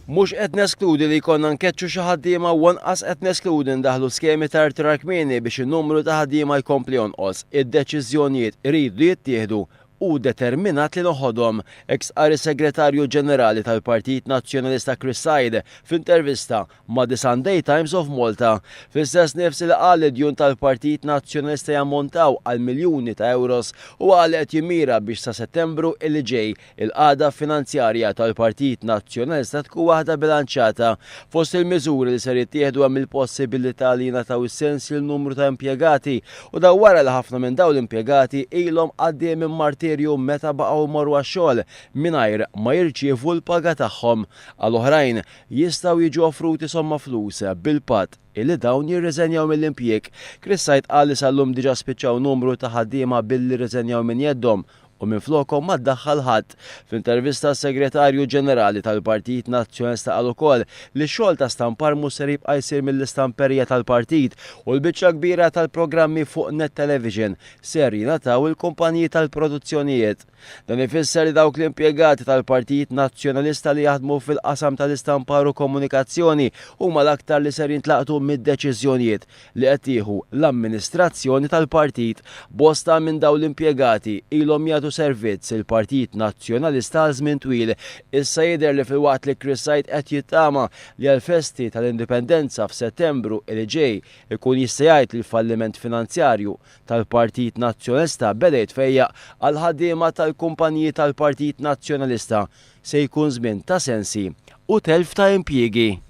Mhux qed neskludi li jkollna nkeċċu xi ħaddiema u anqas qed neskludi ndaħħlu skemi ta' rtirar kmieni biex in-numru ta' ħaddiema jkompli jonqos. Id-deċiżjonijiet iridu jittieħdu u determinat li noħodhom, hekk stqarr is-Segretarju Ġenerali tal-Partit Nazzjonalista Chris Said f'intervista ma' The Sunday Times of Malta. Fl-istess nifs li qal li d-djun tal-Partit Nazzjonalista jammontaw għal miljuni ta' ewros, huwa qal li qed jimmira biex sa Settembru li ġej Il-qagħda finanzjarja tal-Partit Nazzjonalista tkun waħda bilanċjata. Fost il-miżuri li ser jittieħdu hemm il-possibilità li jingħataw is-sensji lil numru ta' impjegati u dan wara li ħafna minn dawn l-impjegati ilhom għaddejjin minn martirju meta baqgħu jmorru għax-xogħol mingħajr ma jirċievu l-paga tagħhom. Għal oħrajn, jistgħu jiġu offruti somma flus bil-patt illi dawn jirriżenjaw mill-impjieg. Chris Said qal li sal-lum diġà spiċċaw numru ta' ħaddiema billi rriżenjaw minn jeddhom u minflokhom ma ddaħħal ħadd. F'intervista s-Segretarju Ġenerali tal-Partit Nazzjonalista qal ukoll li x-xogħol ta' stampar mhux ser jibqa' jsir mill-istamperija tal-partit u l-biċċa l-kbira tal-programmi fuq Net Television ser jingħataw il-kumpaniji tal-produzzjonijiet. Dan ifisser li dawk l-impjegati tal-Partit Nazzjonalista li jaħdmu fil-qasam tal-istampar u komunikazzjoni huma l-aktar li ser jintlaqtu mid-deċiżjonijiet li qed tieħu l-amministrazzjoni tal-partit. Bosta minn dawn l-impjegati ilhom jagħtu servizz il-Partit Nazzjonalista għal żmien twil. Issa jidher li filwaqt li Chris Said qed jittama li għall-festi tal-Indipendenza f'Settembru li ġej ikun jista' jgħid li l-falliment finanzjarju tal-Partit Nazzjonalista beda jitfejjaq, għall-ħaddiema tal-kumpaniji tal-Partit Nazzjonalista se jkun żmien ta' sensi u telf ta' impjiegi.